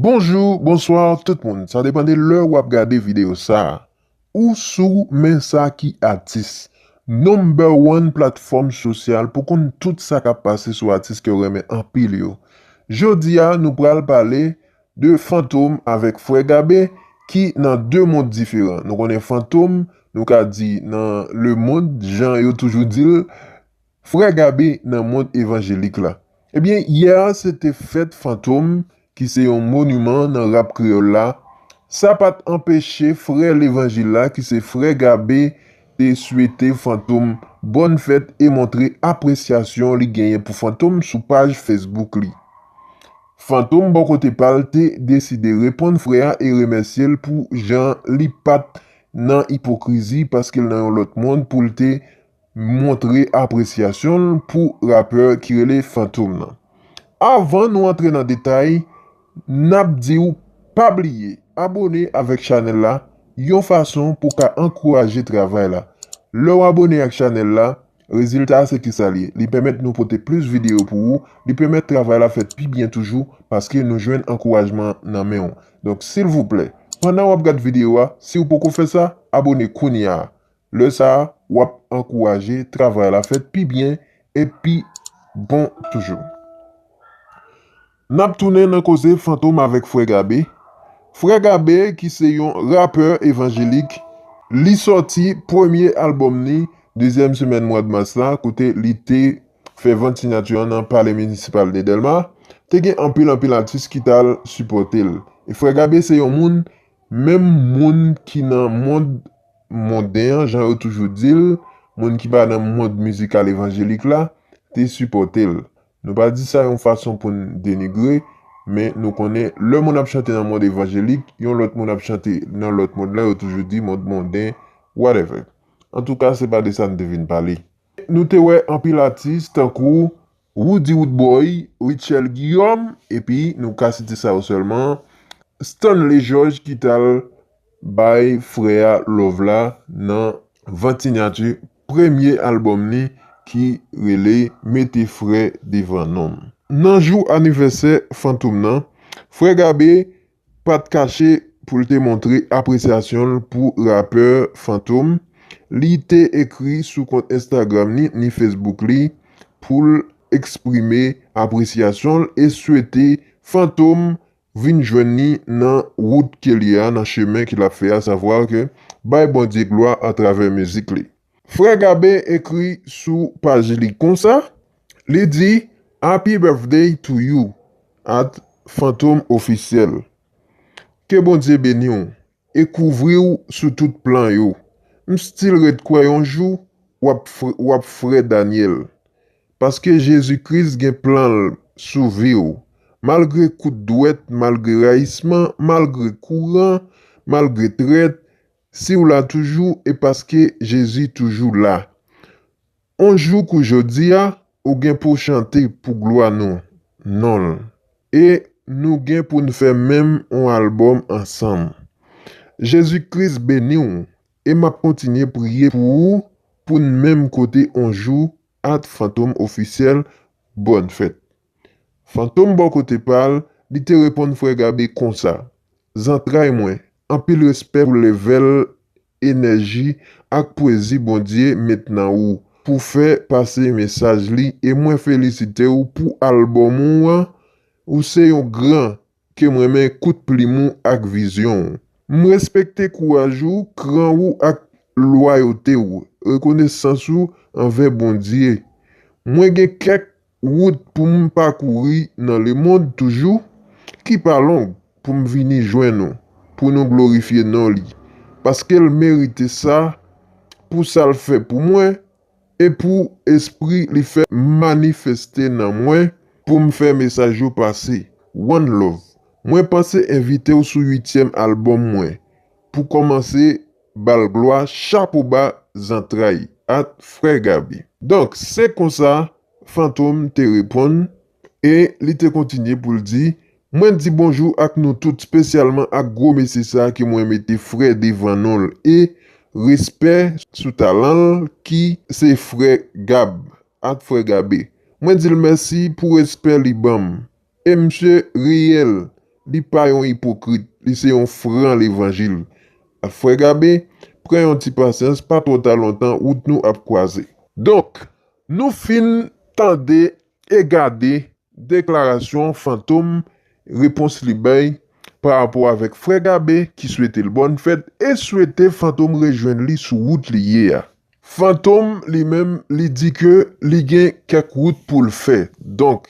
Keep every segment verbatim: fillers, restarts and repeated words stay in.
Bonjou, bonswa tout moun. Sa depann de lè w ap gade videyo sa a. Ou sou men sa ki atis. Number one platfòm sosyal pou konn tout sa k ap pase sou atis ke w renmen anpil yo. Jodi a, nou pral pale de Fantom avèk Frè Gabe ki nan de mond diferan. Nou konnen Fantom, nou ka di nan lemond, jan yo toujou di l, Frè Gabe nan mond evanjelik la. Ebyen, yè a se te fèt Fantom, ki se yon moniman nan rap kreyòl la. Sa pa t anpeche frè levanjil la, ki se Frè Gabe, te swete Fantom bòn fèt e montre apresyasyon li genyen pou Fantom sou paj Facebook li. Fantom, bò kote pa l, te deside reponn frè a e remèsye l pou jan li pa t nan ipokrizi, paske l nan yon lòt mond, pou l te montre apresyasyon l pou rapè ki rele Fantom nan. Avan nou antre nan detay, n ap di w pa bliye abòne avèk chanèl la, yon fason pou w ka ankouraje travay la. Lè w abòne ak chanèl la, rezilta a se kisa l ye? Li pèmèt nou pote plis videyo pou ou, li pèmèt travay la fèt pi byen toujou, paske nou jwenn ankourajman nan men w. Donk, silvouplè, pandan w ap gad videyo a, si w poko fè sa, abòne kounye a. Lè sa a, w ap ankouraje travay la fèt pi byen e pi bon toujou. N ap tounen nan koze Fantom avèk Frè Gabe. Frè Gabe, ki se yon rapè evanjelik, li sòti premye albòm li dezyèm semèn mwa mas la, kote li te fè vant sinyati an nan Palè Minisipal de Dèlma. Te gen anpil, anpil atis ki t al sipòte l. E Frè Gabe se yon moun, menm moun ki nan mond monden an, jan yo toujou di l, moun ki pa nan mond mizikal evanjelik la, te sipòte l. Nou pa di sa yon fason pou n denigre, men nou konnen lè moun ap chante nan mond evanjelik, yon lòt moun ap chante nan lòt mond la, yo toujou di mond monden, whatever. Antouka, se pa de sa n te vin pale. Nou te wè anpil atis tankou Roody Roodboy, Rutshelle Guillaume, epi nou ka site sa yo sèlman, Stanley George ki t al bay frè a love la nan vant sinyati premye albòm li ki rele Mete Frè Devan Non M. Nan jou anivèsè Fantom nan, Frè Gabe pa t kache pou l te montre apresyasyon l pou rapè Fantom. Li te ekri sou kont Instagram li, ni Facebook li, pou l eksprime apresyasyon l e swete Fantom vin jwenn li nan wout ke li a, nan chemen ke l ap fè a, savwa ke bay Bondye glwa atravè mizik li. Frè Gabe ekri sou paj li konsa, li di, Happy birthday to you, at Fantom Ofisyèl. Ke Bondye beni w e kouvri w sou tout plan yo. M still ret kwè yon jou w ap fr-, w ap frè Daniel. Paske Jezi Kris gen plan l sou vi w. Malgre kout dwèt, malgre rayisman, malgre kouran, malgre trèt, si w la toujou, e paske Jezi toujou la. On jou kou jodi a, ou gen pou w chante pou glwa nou, non l. E nou gen pou n fè menm on albòm ansanm. Jezi Kris beni w, e m ap kontinye priye pou ou, pou n menm kote on jou, at Fantom Ofisyèl, bòn fèt. Fantom bò kote pa l, li te reponn Frè Gabe konsa, Zantray mwen, anpil respè pou levèl enèji ak pwezi Bondye met nan ou pou fè pase mesaj li, e mwen felisite w pou albòm ou an. Ou se yon gran, ke m renmen kout plim ou ak vizyon w. M respekte kouraj ou, kran ou ak lwayote w, rekonesans ou anvè Bondye. Mwen gen kèk wout pou m pakouri nan lemond toujou, ki pa long, pou m vini jwenn ou, pou nou glorifye non li, paske l merite sa, pou sa l fè pou mwen, e pou espri li fè manifeste nan mwen, pou m fè mesaj yo pase. One love. Mwen panse envite w sou uityèm albòm mwen, pou kòmanse ba l glwa, chapo ba zantray, at Frè Gabe. Donk, se konsa Fantom te reponn, e li te kontinye pou l di, Mwen di bonjou ak nou tout, spesyalman ak gwo mesye sa a ke mwen mete Frè devan non l, e respè sou talan l, ki se Frè Gab, at Frè Gabe. Mwen di l mèsi pou respè li ban m. E misye reyèl, li pa yon ipokrit, li se yon fran levanjil. Frè Gabe, pran yon ti pasyans, pa twò ta lontan, wout nou ap kwaze. Donk, nou fin tande e gade deklarasyon Fantom, repons li bay pa rapò avèk Frè Gabe ki swete l bòn fèt e swete Fantom rejwenn li sou wout li ye a. Fantom, li menm, li di ke li gen kèk wout pou l fè. Donk,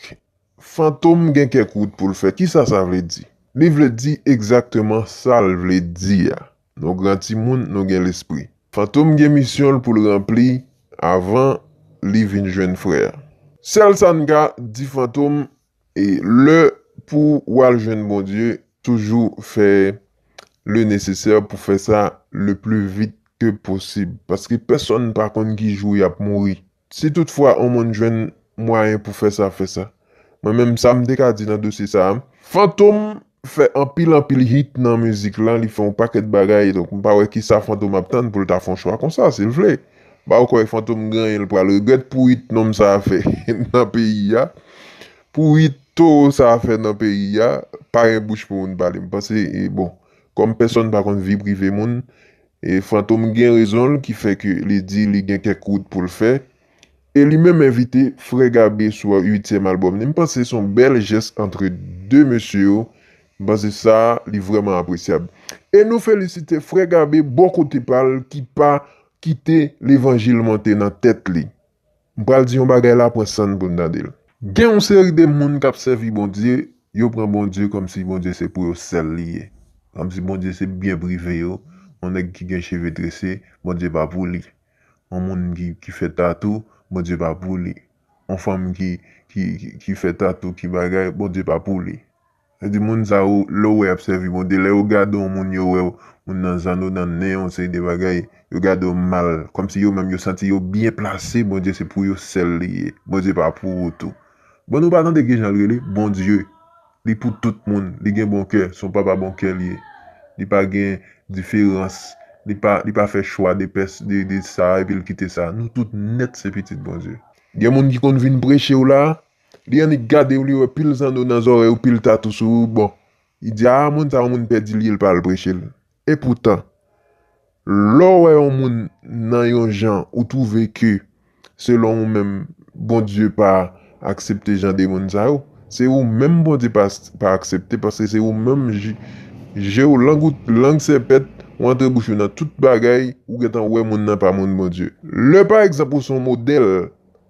Fantom gen kèk wout pou l fè. Kisa sa vle di? Li vle di egzakteman sa l vle di a. Nou gran timoun, nou gen lespri. Fantom gen misyon l pou l ranpli avan li vin jwenn frè a. Sèl sa n ka di Fantom, e lè pou w al jwenn Bondye, toujou fè le nécessaire pou fè sa le plus vite que possible. Paske pèsonn pa konn ki jou y ap mouri. Si toutfwa yon moun jwenn mwayen pou fè sa, fè sa. Mwen menm, sa m te ka di nan dosye sa a, Fantom fè anpil, anpil hit nan mizik lan, li fè yon pakèt bagay, donk m pa wè kisa Fantom ap tann pou l ta fè yon chwa konsa, si l vle. Ba ou kwè Fantom gen anyen l pral regrèt pou hit nonm sa a fè nan peyi a, pou hit towo sa a fè nan peyi a, pa gen bouch pou moun pale. M panse, e, bon, kòm pèsonn pa konn vi prive moun, e Fantom gen rezon l ki fè ke li di li gen kèk wout pou l fè. E li menm envite Frè Gabe sou uityèm albòm li. M panse se yon bèl jès antre de mesye yo. M panse sa, li vrèman apresyab. E nou felisite Frè Gabe bò kote pa l ki pa kite levanjil monte nan tèt li. M pral di yon bagay la, pran san n pou n tande l. Gen yon seri de moun k ap sèvi Bondye, yo pran Bondye kòmsi Bondye se pou yo sèl li ye. Kòmsi Bondye se byen prive yo, yon nèg ki gen cheve trese, Bondye pa pou li. Yon moun ki, ki fè tatou, Bondye pa pou li. Yon fanm ki, ki, ki, ki fè tatou, ki bagay, Bondye pa pou li. Sa di moun sa yo, lè w wè y ap sèvi Bondye, lè yo gade yon moun, yo wè w, moun nan zanno nan nen, yon seri de bagay, yo gade w mal, kòmsi yo menm yo santi yo byen plase, Bondye se pou yo sèl li ye. Bondye pa pou ou tou. Bon, nou pa tande kijan l rele? Bondye. Li pou tout moun. Li gen bon kè. Se yon papa bon kè li ye. Li pa gen diferans. Li pa, li pa fè chwa de pès, de, de sa, epi l kite sa. Nou tout nèt se pitit Bondye. Gen moun ki konn vin preche w la, li annik gade w, li wè pil zanno nan zòrèy ou, pil tatou sou ou. Bon, li di, "A, moun sa, yon moun pèdi li ye, l pa al preche l." Epoutan, lè w wè yon moun nan yon jan, ou twouve ke, selon ou menm, Bondye pa aksepte jan de moun sa yo, se ou menm Bondye pa, pa aksepte, paske se ou menm je, je w, lang ou, lang sèpèt, ou antre bouch ou nan tout bagay, ou gentan wè moun nan pa moun Bondye. Lè, pa egzanp, ou se yon modèl,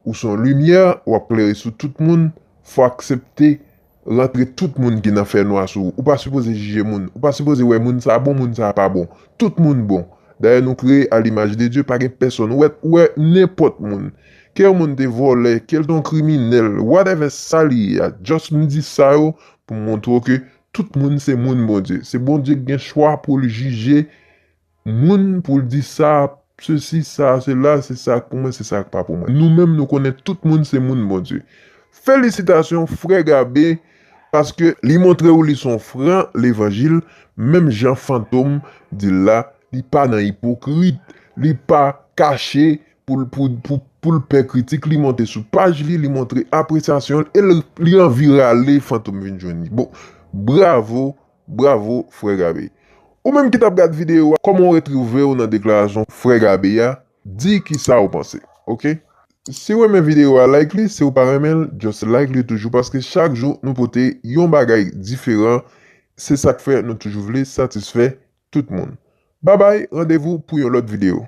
ou se yon limyè, w ap klere sou tout moun, fò aksepte rantre tout moun ki nan fènwa sou ou. Ou pa sipoze jije moun. Ou pa sipoze wè moun sa bon, moun sa pa bon. Tout moun bon. Dayè, nou kreye à l'image de Dieu, pa gen pèsonn. Ou wè, ou wè nenpòt moun. Ke yon moun te vòlè, ke l te yon kriminèl, whatever sa li ye a. Just m di sa yo pou m montre w ke tout moun se moun Bondye. Se Bondye ki gen chwa pou l jije moun pou l di sa, sesi, sa, sela, se sa k pou mwen, se sa k pa pou mwen. Nou menm, nou konnen tout moun se moun Bondye. Felisitasyon, Frè Gabe, paske li montre w li se yon fran levanjil, menm jan Fantom di l la, li pa nan ipokrit, li pa kache pou l, pou, pou, pou l pè kritik, li monte sou paj li, li montre apresyasyon l, e l, li anvi rale Fantom vin jwenn li. Bon, bravo, bravo, Frè Gabe. Ou menm ki t ap gad videyo a, kòman w retwouve w nan deklarasyon Frè Gabe a? Di kisa w panse, oke? Si w renmen videyo a, like li, si w pa renmen l, just like li toujou, paske chak jou nou pote yon bagay diferan, se sa k fè nou toujou vle satisfè tout moun. Babay, randevou pou yon lòt videyo.